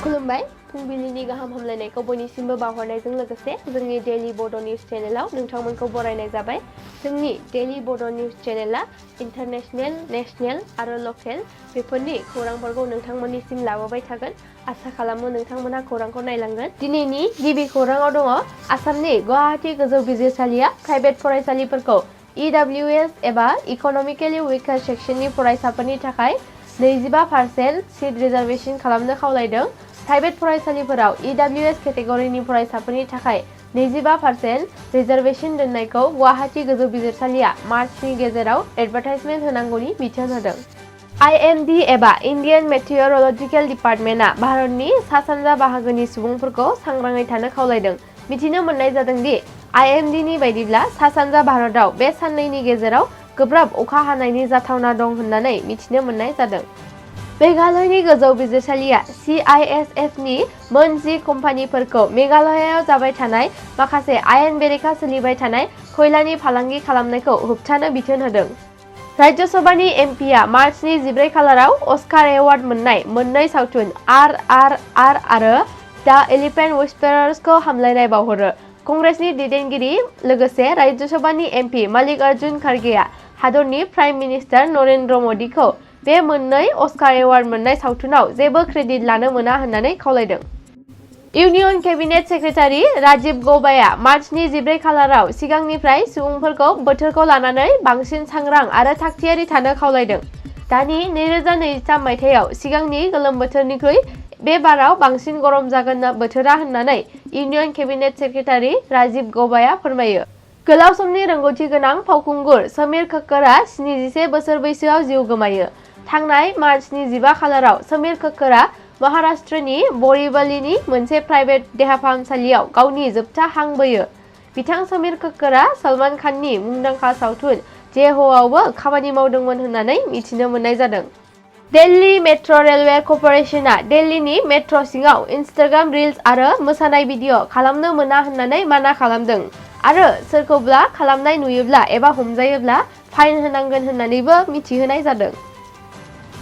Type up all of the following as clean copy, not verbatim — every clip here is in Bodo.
खुलुमबाय फुंबिलिनि गाहाम हामलायनायखौ बयनिसिमबो बावहरनायजों लोगोसे जोंनि डेली बड' निउज चेनेलाव नोंथांमोनखौ बरायनाय जाबाय। जोंनि डेली बड' निउज चेनेला इन्टारनेशनेल, नेशनेल आरो लकेल बेफोरनि खौरांफोरखौ नोंथांमोननिसिम लाबोबाय थागोन। आसा खालामो नोंथांमोना खौरांखौ नायलांगोन। दिनैनि गिबि खौराङाव दङ आसामनि गुवाहाटी गोजौ बिजिरसालिया प्राइभेट फरायसालिफोरखौ EWS एबा इक'नमिकेलि उइकार सेक्सननि फरायसाफोरनि थाखाय 25% सिट रिजार्भेशन खालामनो खावलायदों। प्राइभेट फरायसालिफोराव EWS केटेगरिनि फरायसाफोरनि थाखाय 25% रिजार्भेशन दोननायखौ गुवाहाटी गोजौ बिजिरसालिया मार्चनि गेजेराव एडभार्टाइजमेन्ट होनांगौनि बिथोन होदों। IMD एबा इन्डियान मेटिअरलजिकेल डिपार्टमेन्टआ भारतनि सा-सानजा बाहागोनि सुबुंफोरखौ सांग्राङै थानो खावलायदों। मिथिनो मोननाय जादों दि IMDनि बायदिब्ला सा-सानजा भारतआव बे साननैनि गेजेराव गोब्राब अखा हानायनि जाथावना दं होननानै मिथिनो मोननाय जादों। मेघालयनि गोजौ बिजिरसालिया CISFनि मोन 10 कम्पानिफोरखौ मेघालयाव जाबाय थानाय माखासे आयेन बेरेखा सोलिबाय थानाय खयलानि फालांगि खालामनायखौ होबथानो बिथोन होदों। राज्य सभानि MPआ मार्चनि 14 खालाराव अस्कार एवार्ड मोननाय मोननै सावथुन RRR आरो द एलिफेन्ट विस्पेरार्सखौ हामलायनाय बावहरो। कंग्रेसनि दैदेनगिरि लोगोसे राज्य सभानि MP मल्लिकार्जुन खड़गेआ हादरनि प्राइम मिनिस्टार नरेन्द्र मदिखौ बे मोननै अस्कार एवार्ड मोननाय सावथुनाव जेबो क्रेडिट लानो मोना होननानै खावलायदों। इउनियन केबिनेट सेक्रेटारि राजीव गौबाया मार्चनि 14 खालाराव सिगांनिफ्राय सुबुंफोरखौ बोथोरखौ लानानै बांसिन सांग्रां आरो थागथियारि थानो खावलायदों। दानि 2023 मायथाइयाव सिगांनि गोलोम बोथोरनिख्रुइ बे बाराव बांसिन गरम जागोन बोथोरा होननानै इउनियन केबिनेट सेक्रेटारि राजीव गौबाया फोरमायो। गोलाव समनि रोंगौथि गोनां फावखुंगुर समीर कक्करआ 77 बोसोर बैसोआव जिउ गोमायो। थांनाय मार्चनि 15 खालाराव समीर कक्करआ महाराष्ट्रनि बोरिवलीनि मोनसे प्राइभेट देहा फाहामसालियाव गावनि जोबथा हां बोयो। बिथां समीर कक्करआ सलमान खाननि मुंदांखा सावथुन जे होआवबो खामानि मावदोंमोन होननानै मिथिनो मोननाय जादों। दिल्ली मेट्र' रेलवे कर्प'रेशनआ दिल्लीनि मेट्र' सिङाव इनस्टाग्राम रिल्स आरो मोसानाय भिडिअ' खालामनो मोना होननानै माना खालामदों आरो सोरखौबा खालामनाय नुयोब्ला एबा हमजायोब्ला फाइन होनांगोन होननानैबो मिथिहोनाय जादों।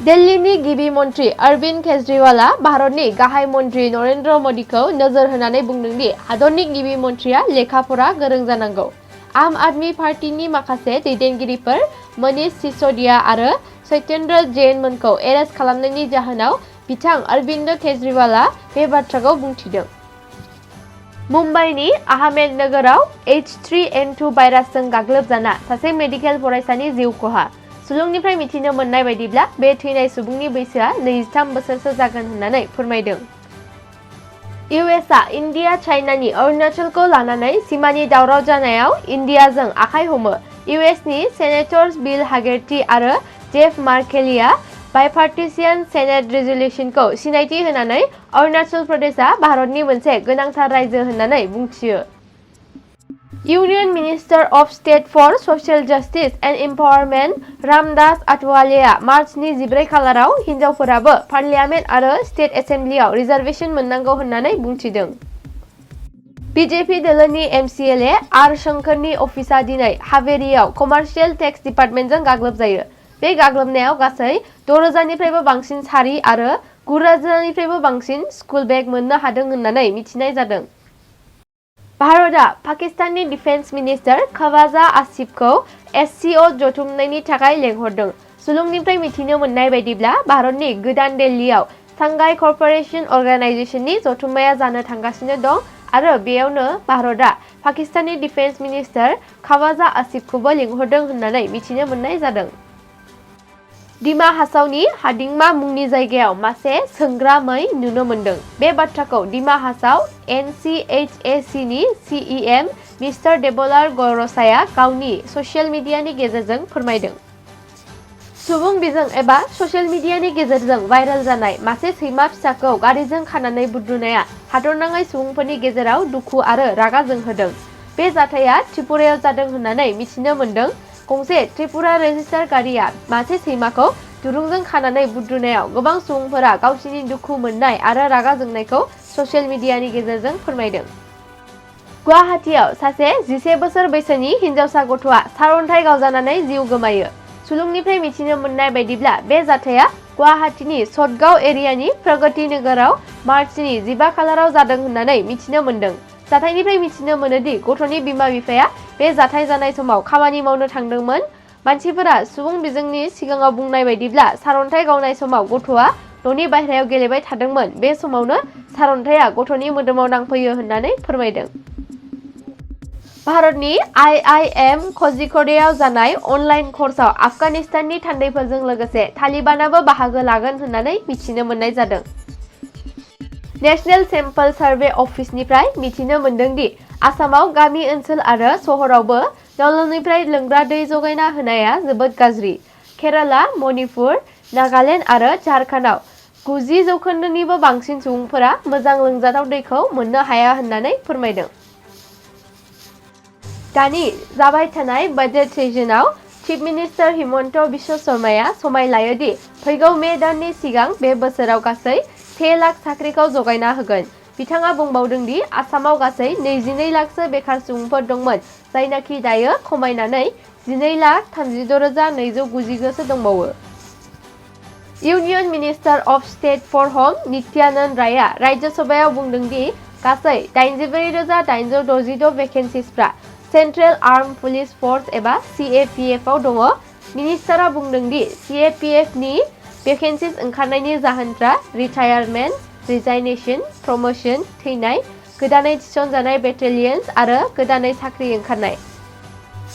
दिल्लीनि गिबि मन्थ्रि अरविन्द केजरीवालआ भारतनि गाहाय मन्थ्रि नरेन्द्र मदिखौ नोजोर होनानै बुंदों दि हादरनि गिबि मन्थ्रिया लेखा फरा गोरों जानांगौ। आम आदमी पार्टीनि माखासे दैदेनगिरिफोर मनीष सिसोदिया आरो सत्येंद्र जैन मोनखौ एरेस्ट खालामनायनि जाहोनाव बिथां अरविन्द केजरीवालआ बे बाथ्राखौ बुंथिदों। मुम्बाइनि आहमेद नगराव H3N2 भाइरासजों गाग्लोबजाना सासे मेडिकेल फरायसानि जिउ खहा। सुलुंनिफ्राय मिथिनो मोननाय बायदिब्ला बे थैनाय सुबुंनि बैसोआ 23 बोसोरसो जागोन होननानै फोरमायदों। USआ इन्डिया चाइनानि अरुणाचलखौ लानानै सिमानि दावराव जानायाव इन्डियाजों आखाइ हमो। USनि सेनेटर्स बिल हागेर्टी आरो जेफ मार्केलिआ बाइपार्टिसियान सेनेट रेजोल्यूशनखौ सिनायथि होनानै अरुणाचल प्रदेशआ भारतनि मोनसे गोनांथार रायजो होननानै बुंथियो। Union minister of state for social justice and empowerment Ramdas आथवालेआ मार्चनि 14 खालाराव हिनजावफोराबो पार्लियामेन्ट आरो स्टेट एसेम्बलियाव रिजार्भेशन मोननांगौ होननानै बुंथिदों। BJP दोलोनि MCLA आर शंकरनि अफिसआ दिनै हावेरियाव कमार्शियेल टेक्स डिपार्टमेन्टजों गाग्लोबजायो। बे गाग्लोबनायाव गासै 6,000निफ्रायबो बांसिन सारि आरो 9,000निफ्रायबो बांसिन स्कुल बेग मोननो हादों होननानै मिथिनाय जादों। भारतआ पाकिस्ताननि डिफेन्स मिनिस्टार खवाजा आसिफखौ SCO जथुमनायनि थाखाय लेंहरदों। सुलुंनिफ्राय मिथिनो मोननाय बायदिब्ला भारतनि गोदान दिल्लीआव सांघाई क'अपारेशन अर्गेनाइजेशननि जथुम्माया जानो थांगासिनो दं आरो बेयावनो भारतआ पाकिस्ताननि डिफेन्स मिनिस्टार खवाजा आसिफखौबो लिंहरदों होननानै मिथिनो मोननाय जादों। दिमा हासावनि हादिंमा मुंनि जायगायाव मासे सोंग्रा मै नुनो मोनदों। बे बाथ्राखौ दिमा हासाव NCHACनि CEM मिस्टार देबलार गौरसाया गावनि ससियेल मिडियानि गेजेरजों फोरमायदों। सुबुं बिजों एबा ससियेल मिडियानि गेजेरजों भाइरेल जानाय मासे सैमा फिसाखौ गारिजों खानानै बुद्रुनाया हादरनाङै सुबुंफोरनि गेजेराव दुखु आरो रागा जोंहोदों। बे जाथाया त्रिपुरायाव जादों होननानै मिथिनो मोनदों। गंसे त्रिपुरा रेजिस्टार गारिया मासे सैमाखौ दुरुंजों खानानै बुद्रुनायाव गोबां सुबुंफोरा गावसिनि दुखु मोननाय आरो रागा जोंनायखौ ससियेल मिडियानि गेजेरजों फोरमायदों। गुवाहाटीआव सासे 11 बोसोर बैसोनि हिनजावसा गथ'आ सारअन्थाइ गावजानानै जिउ गोमायो। सुलुंनिफ्राय मिथिनो मोननाय बायदिब्ला बे जाथाया गुवाहाटीनि सतगाव एरियानि प्रगति नोगोराव मार्चनि 15 खालाराव जादों होननानै मिथिनो मोन्दों। जाथायनिफ्राय मिथिनो मोनोदि गथ'नि बिमा-बिफाया बे जाथाय जानाय समाव खामानि मावनो थांदोंमोन। मानसिफोरा सुबुं बिजोंनि सिगाङाव बुंनाय बायदिब्ला सारन्थाइ गावनाय समाव गथ'आ न'नि बायह्रायाव गेलेबाय थादोंमोन। बे समावनो सारन्थाइया गथ'नि मोदोमाव नांफैयो होननानै फोरमायदों। भारतनि IIM कजिक'डेआव जानाय अनलाइन कर्सआव आफगानिस्ताननि थान्दैफोरजों लोगोसे तालिबानाबो बाहागो लागोन होननानै मिथिनो मोननाय जादों। नेशनेल सेम्पल सार्भे अफिसनिफ्राय मिथिनो मोन्दों दि आसामाव गामि ओनसोल आरो सहरावबो नलनिफ्राय लोंग्रा दै जगायना होनाया जोबोद गाज्रि। केराला, मणिपुर, नागालेन्ड आरो झारखन्डआव 90% बांसिन सुबुंफोरा मोजां लोंजाथाव दैखौ मोननो हाया होननानै फोरमायदों। दानि जाबाय थानाय बाजेट सेसनाव चिफ मिनिस्टार हिमन्त बिश्व शर्माया समाय लायो दि फैगौ मे दाननि सिगां बे बोसोराव गासै 1 लाख साख्रिखौ जगायना होगोन। बिथाङा बुंबावदों दि आसामाव गासै 22 लाखसो बेखार सुबुंफोर दंमोन, जायनाखि दायो खमायनानै 12,36,299 सो दंबावो। Union minister of state for home Nityanand रायआ राज्य सभायाव बुंदों दि गासै 84,866 भेकेन्सिसफ्रा सेन्ट्रेल आर्म पुलिस फर्स एबा CAPF आव दङ। मिनिस्टारा बुंदों दि CAPF नि भेकेन्सिस ओंखारनायनि जाहोनफ्रा रिटायारमेन्ट, रिजाइनेसन, प्रमोशन, थैनाय, गोदानै थिसनजानाय बेटेलियन्स आरो गोदानै साख्रि ओंखारनाय।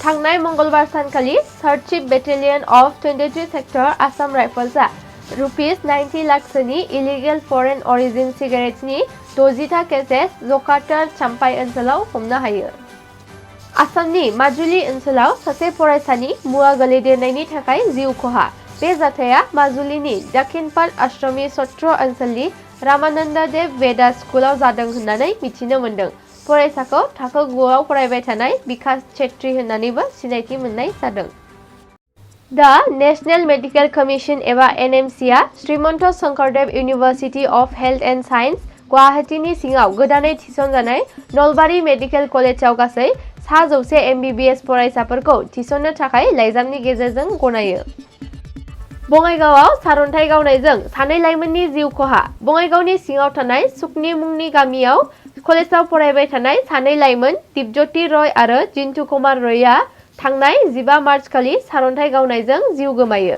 थांनाय मंगलबार सानखालि 3rd chief battalion of 23 sector Assam राइफल्सआ ₹90 लाखसोनि इलिगेल फरेन अरिजिन सिगारेट्सनि 60 था केसेस जकार्ता चाम्पाइ ओनसोलाव हमनो हायो। आसामनि माजुलि ओनसोलाव सासे फरायसानि मुवा गोलैदेरनायनि थाखाय जिउ खहा। बे जाथाया माजुलिनि दाक्षिणपाट आश्रमी सत्र ओनसोलनि रामानन्द देव वेदा स्कुलाव जादों होननानै मिथिनो मोन्दों। फरायसाखौ थाखो 9 आव फरायबाय थानाय बिकास छेत्री होननानैबो सिनायथि मोननाय जादों। दा नेशनेल मेडिकेल कमिशन एबा NMC आ Srimanta Sankardev university of health and science, गुवाहाटीनि सिङाव गोदानै थिसनजानाय नलबारि मेडिकेल कलेजआव गासै 100 MBBS फरायसाफोरखौ थिसननो थाखाय लाइजामनि गेजेरजों गनायो। बङाइगावआव सारन्थाइ गावनायजों 2 लाइमोननि जिउ खहा। बङाइगावनि सिङाव थानाय सुकनि मुंनि गामियाव कलेजआव फरायबाय थानाय 2 लाइमोन दिपज्योति रय आरो जिन्तु कुमार रयआ थांनाय 15 मार्च खालि सारन्थाइ गावनायजों जिउ गोमायो।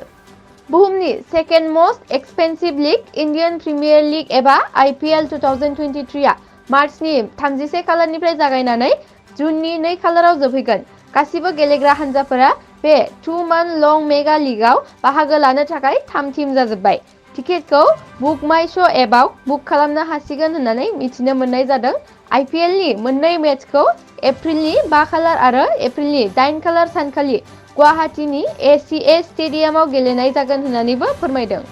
बुहुमनि second most expensive league Indian premier league एबा IPL 2023 आ मार्चनि 31 खालारनिफ्राय जागायनानै जुननि 2 खालाराव जोबहैगोन। गासिबो गेलेग्रा हानजाफोरा बे 2-month लं मेगा लीगआव बाहागो लानो थाखाय 3 थिम जाजोब्बाय। टिकेटखौ बुक माय श' एपआव बुक खालामनो हासिगोन होननानै मिथिनो मोननाय जादों। IPLनि मोननै मेचखौ एप्रिलनि 5 खालार आरो एप्रिलनि 8 खालार सानखालि गुवाहाटीनि ACS स्टेडियामाव गेलेनाय जागोन होननानैबो फोरमायदों।